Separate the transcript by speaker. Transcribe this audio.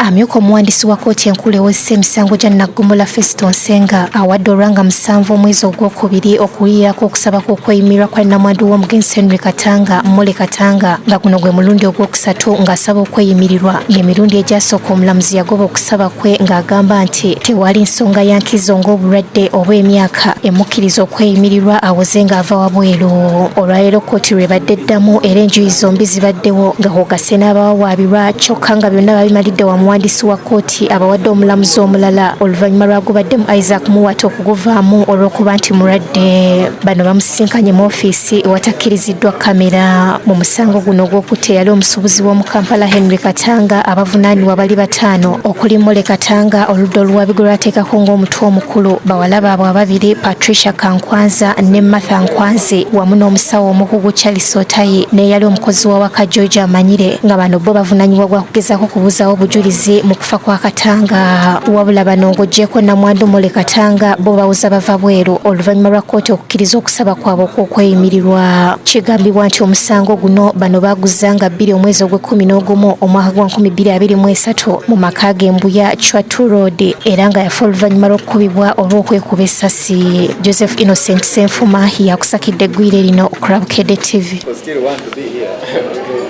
Speaker 1: Amyuka omuwandiisi wa kkooti enkulu ewozesa emisango gya Naggomola Festo Nsenga awadde olwanga 7 omwezi ogwokubiri okuwulirako okusaba kw'okweyimirwa kwa nnamwandu w'omugenzi Henry Katanga, Molly Katanga, nga guno gwe mulundi ogwokusatu ng'asaba okweyimirirwa. Ng'emirundi egyasooka omulamuzi yagoba okusaba kwe ng'agamba nti tewali nsonga ya nkizo ng'obulwadde oba emyaka emukkiriza okweyimirirwa awoze ng'ava wabweru. Olwaleero kkooti lw'ebadde eddamu era enjuyi zombi zibaddewo nga kw'ogasse n'abawawaabirwa, kyokka nga byonna babimalidde wa muwandiisi wa kkooti abawadde omulamuzi omulala oluvannyuma lw'agubaddemu Isaac Muwata okuguvaamu olw'okuba nti mulwadde. Bano bamusisinkanye mu ofiisi ewatakkiriziddwa kkamera. Mu musango guno ogw'okutta eyali omusuubuzi w'omu Kampala Henry Katanga, abavunaanibwa bali bataano okuli Molly Katanga oludda oluwaabi gwe lwateekako ng'omutwe omukulu, bawala baabwe ababiri Patricia Kankwanza ne Martha Nkwanzi wamu n'omusawo omukugu Charles Otayi n'eyali omukozi w'awaka George Amanyire, nga bano bo bavunaanyibwa gwa kugezaako kubuzaawo obujulizi mu kufa kwa Katanga. Wabula bano ng'oggyeeko nnamwandu Molly Katanga bo bawoza bava bweru oluvannyuma lwa kkooti okukkiriza okusaba kwabwe okw'okweyimirirwa. Kigambibwa nti omusango guno bano baaguzza nga 2 omwezi ogw'ekkumi n'ogumu omwaka gwa 2023 mu maka ge Mbuya Chwatu Road, era nga yafa oluvannyuma lw'okukubibwa olw'okwekuba essasi. Joseph Innocent Senfuma yakusakidde eggwire lino ku Bukedde TV.
Speaker 2: Still want to be here.